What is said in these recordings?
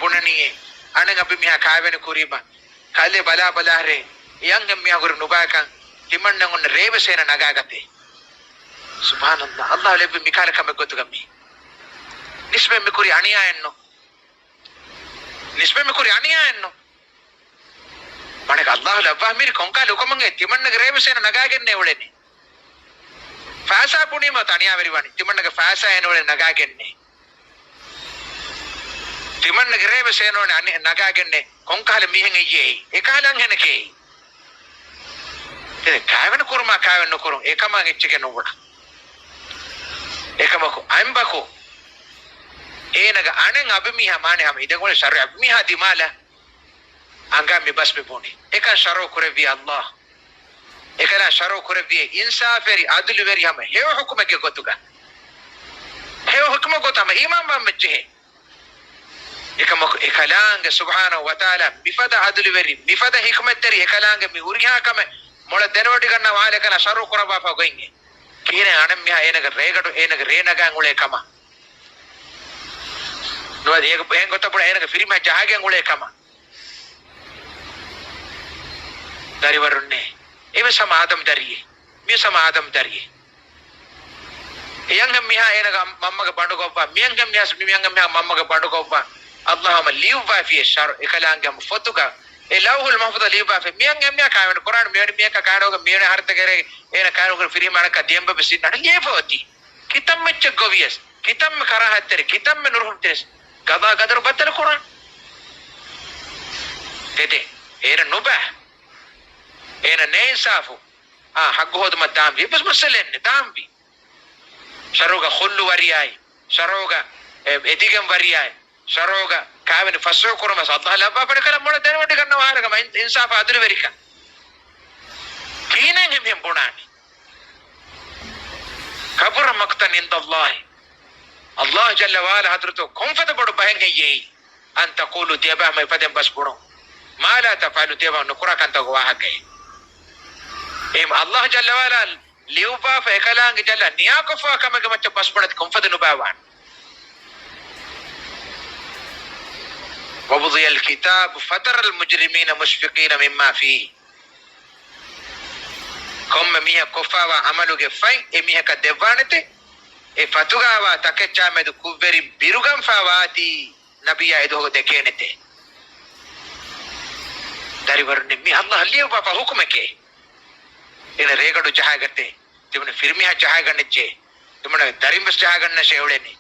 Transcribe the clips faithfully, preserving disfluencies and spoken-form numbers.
ބުނަނީއޭ. އަނެއް އަނބިމީހާ ކާވެނި ކުރީމަ، ކަލޭ ބަލާ ބަލާހަރޭ، އެ އަންހެން މީހާ ހުރި ނުބާކަން ތިމަންނަ އޮންނަ ރޭވެސޭނަ ނަގާގަތޭ. ސުބްޙާނަﷲ، އަﷲ ލެއްވި މިކަހަލަ ކަމެއް ގޮތުގަ މީ. ނިސްބަތް މި ކުރި އަނިޔާއެއްނު. ނިސްބަތް މި ކުރި އަނިޔާއެއްނު. މަނެކަ އަﷲ ލައްވާ މިރި ކޮންކާ ލުކަމަންގެ ތިމަންނަގެ ރޭވެސޭނަ ނަގާގެންނޭ އުޅެނީ. ފައިސާ ބުނީމަ ތަނިޔާވެރިވާނީ ތިމަންނަގެ ފައިސާ އޭނަ އުޅެނީ ނަގާގެންނޭ. ތިމަންނަގެ ރޭވެސޭނަ އަނެއް ނަގާގެންނޭ. ކޮންކަހަލަ މީހެއް އެއްޔޭ އެއީ؟ އެކަހަލަ އަންހެނެކޭ އެއީ. އެ ކާވެނި ކުރުމާ ކާވެނި ނުކުރުން އެކަމަށް އެއްޗެކޭ ނުބުނާ. އެކަމަކު އަނބަކު އޭނަގެ އަނެއް އަނބިމީހާ މާނަ ހަމަ އިދެގޮޅި ޝަރުއި އަނބިމީހާ ދިމާލަށް އަނގާ މި ބަސް މި ބުނި. އެކަން ޝަރުއު ކުރެއްވީ އަﷲ. އެކަލާ ޝަރުއު ކުރެއްވިއޭ އިންސާފުވެރި، އަދުލުވެރި ހަމަ ހެޔޮ ހުކުމެއްގެ ގޮތުގަ. ހެޔޮ ހުކުމެއް ގޮތަށް ހަމަ އީމާންވާން ވެއްޖެހޭ. އެކަމަކު އެކަލާނގެ ސުބްޙާނަހޫ ވަތަޢާލާ މިފަދަ އަދުލުވެރި، މިފަދަ ޙިކްމަތްތެރި އެކަލާނގެ މި ހުރިހާ ކަމެއް މޮޅަށް ދެނެވޮޑިގަންނަވާލެކަން ޝަރުއު ކުރައްވާފަ ގޮތް އެ. ކިހިނެއް އަނެއް މީހާ އޭނަގެ ރޭގަޑު އޭނަގެ ރޭ ނަގާން އުޅޭ ކަމަށް. ނުވަތަ އޭގެ އެހެން ގޮތަށް ބުނާ އޭނަގެ ފިރިމީހާ ޖަހަގެން އުޅޭ ކަމަށް. ދަރިވަރުންނޭ. އެވެސް ހަމަ އާދަމް ދަރިއެއް. މިވެސް ހަމަ އާދަމް ދަރިއެއް. އެ އަންހެން މީހާ އޭނަގެ މަންމަގެ ބަނޑު ގޮއްވާ، މި އަންހެން މީހާ މި އަންހެން މީހާ މަންމަގެ ބަނޑު ގޮއްވާ. އަﷲ ހަމަ ލިޔުއްވާފިޔޭ ޝަރު އެކަލާނގެ ހަމަ ފޮތުގަ. އެ ލައުހުލް މަޙްފޫޡަށް ލިޔުއްވާފި. މި އަންހެން މީހާ ކާވެނި ކުރާނެ، މިވެނި މީހަކާ ކާނުގެ މިވެނި ހަރަތަ ގެރޭ އޭނަ ކާނުގެ ފިރިހެމާނަކާ ދިޔަނބަ ބެސިން ނަޑަ ލިޔެފަ އޮތީ. ކިތަންމެ އެއްޗެއް ގޮވިޔަސް، ކިތަންމެ ކަރާހަތްތެރި، ކިތަންމެ ނުރުހުންތެރި، ގަޟާ ގަދަރު ބައްދަލު ކުރާން. ދެދެ، އޭނަ ނުބަ. އޭނަ ނޭއިންސާފު. އާ، ހައްގު ހޯދުމަށް ދާންވީ. އެއްވެސް މައްސަލައެއް ނެތް، ދާންވީ. ޝަރުޢުގަ ޚުއްލު ވަރިޔާއި، ޝަރުޢުގަ އެ، އެދިގެން ވަރިޔާއި، ޝަރުޢުގަ ކާވެނި ފަސްހު ކުރުމަށް އަﷲ ލައްވާފަ އެކަލަ މޮޅަށް ދެނެވޮޑިގަންނަވާ ހާލަކަމަ އިން-، އިންސާފާ އަދުލުވެރިކަން. ކިހިނެއް އެހެން ބުނާނީ؟ كبر مقتا عند الله. އަﷲ ޖައްލަ ވަޢަލާ ޙަޟްރަތު ކޮންފަދަ ބޮޑު ބަހެއް ހެއްޔޭ؟ أن تقولوا ތިޔަބައިމީހުން އެފަދައިން ބަސް ބުނުން. ما لا تفعلون ތިޔަބައިމީހުން ނުކުރާ ކަންތަކުގެ ވާހަކައެއް. އެހެން އަﷲ ޖައްލަ ވަޢަލާ ލިޔުއްވާފަ އެކަލާނގެ ޖައްލަ ނިޔާކޮށްފަ ކަމެއްގެ މައްޗަށް ބަސް ބުނަން ކޮންފަދަ ނުބައިވާން. ووضع الكتاب فترى المجرمين مشفقين مما فيه. ކޮންމެ މީހަކު ކޮށްފައިވާ ޢަމަލުގެ ފަތް އެ މީހަކަށް ދެއްވާނެތެ، އެ ފަތުގައިވާ ތަކެއްޗާމެދު ކުށްވެރިން ބިރުގަންފައިވާތީ ނަބިއްޔާ އެދުވަހު ދެކޭނެތެ. ދަރިވަރުންނޭ، މީ އަﷲ ލިޔުއްވާފަ ޙުކުމެކޭ. އޭނަ ރޭގަޑު ޖަހާގަތޭ. ތިމަން ފިރިމީހާ ޖަހާގަންނައްޖެ. ތިމަން ދަރިން ވެސް ޖަހާގަންނަށޭ އުޅެނީ.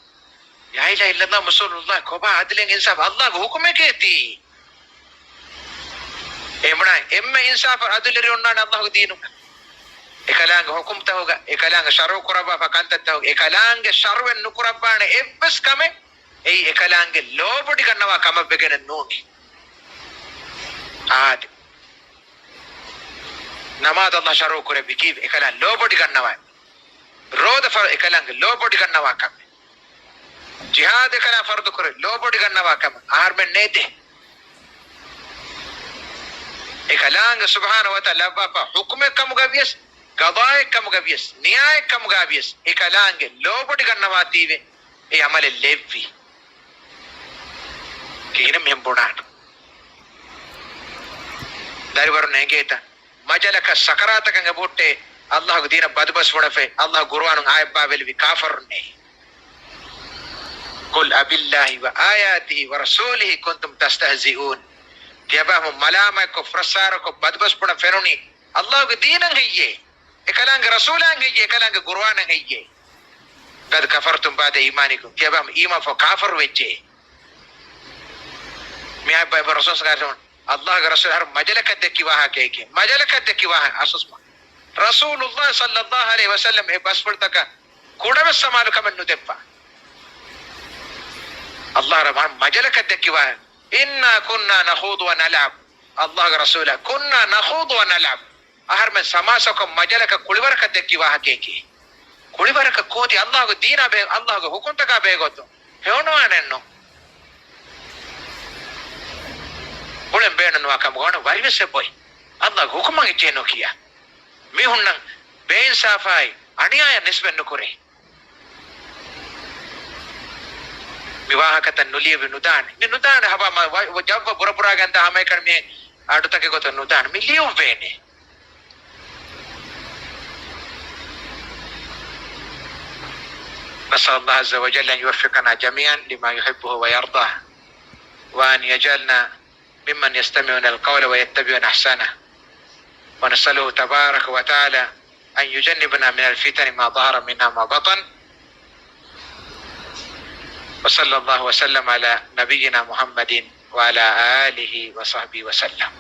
لا إله إلا الله، މުސުލުމުން ކޮބާ އަދުލެއް އިންސާފް އަﷲގެ ޙުކުމެކޭ ތީ. އެ ބުނާ އެންމެ އިންސާފު އަދުލެއް އޮންނާނެ އަﷲގެ ދީނުގަ. އެކަލާނގެ ޙުކުމްތަކުގަ، އެކަލާނގެ ޝަރުޢު ކުރައްވާފަ ކަންތައްތަކުގަ، އެކަލާނގެ ޝަރުޢެއް ނުކުރައްވާނެ އެއްވެސް ކަމެއް، އެއީ އެކަލާނގެ ލޯބޮޑިގަންނަވާ ކަމަށްވެގެނެއް ނޫނީ. އާދެ. ނަމާދު އަﷲ ޝަރުޢު ކުރެއްވި ކީއްވެ؟ އެކަލާނގެ ލޯބޮޑިގަންނަވާ. ރޯދަ ފަރު އެކަލާނގެ ލޯބޮޑިގަންނަވާ ކަމެއް. ޖިހާދު އެކަލާ ފަރުދު ކުރެ ލޯބޮޑިގަންނަވާ ކަމަށް އަހަރުމެން ނޭދޭ. އެކަލާނގެ ސުބްޙާނަހޫ ވަތަޢާލާ ލައްވާފަ ޙުކުމެއް ކަމުގަ ވިޔަސް، ޤަޟާއެއް ކަމުގަ ވިޔަސް، ނިޔާއެއް ކަމުގަ ވިޔަސް، އެކަލާނގެ ލޯބޮޑިގަންނަވާތީވެ އެ ޢަމަލެއް ލެއްވި. ކިހިނެއް މިހެން ބުނާނެ؟ ދަރިވަރުން އެނގޭތަ؟ މަޖަލަކަށް ސަކަރާތަކަށް އެބަހުއްޓޭ، އަﷲގެ ދީނަށް ބަދުބަސް ބުނެފައި، އަﷲގެ ޤުރުއާނުން އާޔަތް ބާވެލިވި ކާފަރުންނޭ. قل أبالله وآياته ورسوله كنتم تستهزئون. ތިޔަބައިމީހުން މަލާމާތްކޮށް، ފުރައްސާރަކޮށް، ބަދުބަސް ބުނަން ފެނުނީ އަﷲގެ ދީނަށް ހެއްޔޭ؟ އެކަލާނގެ ރަސޫލާއަށް ހެއްޔޭ؟ އެކަލާނގެ ޤުރުއާނަށް ހެއްޔޭ؟ قد كفرتم بعد إيمانكم. ތިޔަބައިމީހުން އީމާންފަހު ކާފަރު ވެއްޖެ. މިއާ ބައި ރަސޫލު ސަކާތުން އަﷲގެ ރަސޫލު އަހަރު މަޖަލަކަށް ދެއްކި ވާހަކައެކޭ. މަޖަލަކަށް ދެއްކި ވާހަކަ އަސުސްމަ. ރަސޫލުﷲ ޞައްލަﷲު ޢަލައިހި ވަސައްލަމް އެ ބަސްފުޅުތަކަށް ކުޑަވެސް ސަމާލުކަމެއް ނުދެއްވާ. އަﷲ ރަ-، މަ-، މަޖަލަކަށް ދެއްކި ވާހަކަ. إنا كنا نخوض ونلعب. އަﷲގެ ރަސޫލާ، كنا نخوض ونلعب. އަހަރުމެން ސަމާސަކޮށް މަޖަލަކަށް ކުޅިވަރަކަށް ދެއްކި ވާހަކައެކޭ. ކުޅިވަރަކަށް ކޯތި އަﷲގެ ދީނާ ބެހޭ، އަﷲގެ ޙުކުމްތަކާ ބެހޭގޮތުން ހެޔޮނުވާނެއްނު. އުޅެން ބޭނުންވާ ކަމުގަ ވަރިވެސް އެބޮތް. އަﷲގެ ޙުކުމަށް އެއްޗެހި ނުކިޔާ. މީހުންނަށް ބޭއިންސާފާއި އަނިޔާޔަށް ނިސްބަތް ނުކުރޭ. މި ވާހަކަތައް ނުލިޔެވި ނުދާނެ. މި ނުދާނެ ހަބާ މަ-، ވަ-، ވަ-، ޖައްވަ ބުރަބުރާގެން ދާ ހަމައެކަނި މި އަޑުތަކެއް ގޮތަށް ނުދާނެ. މި ލިޔުއްވޭނެ. نسأل الله عز وجل أن يوفقنا جميعا لما يحبه ويرضاه، وأن يجعلنا ممن يستمعون القول ويتبعون أحسنه، ونسأله تبارك وتعالى أن يجنبنا من الفتن ما ظهر منها ما بطن. وصلى الله وسلم على نبينا محمد وعلى آله وصحبه وسلم.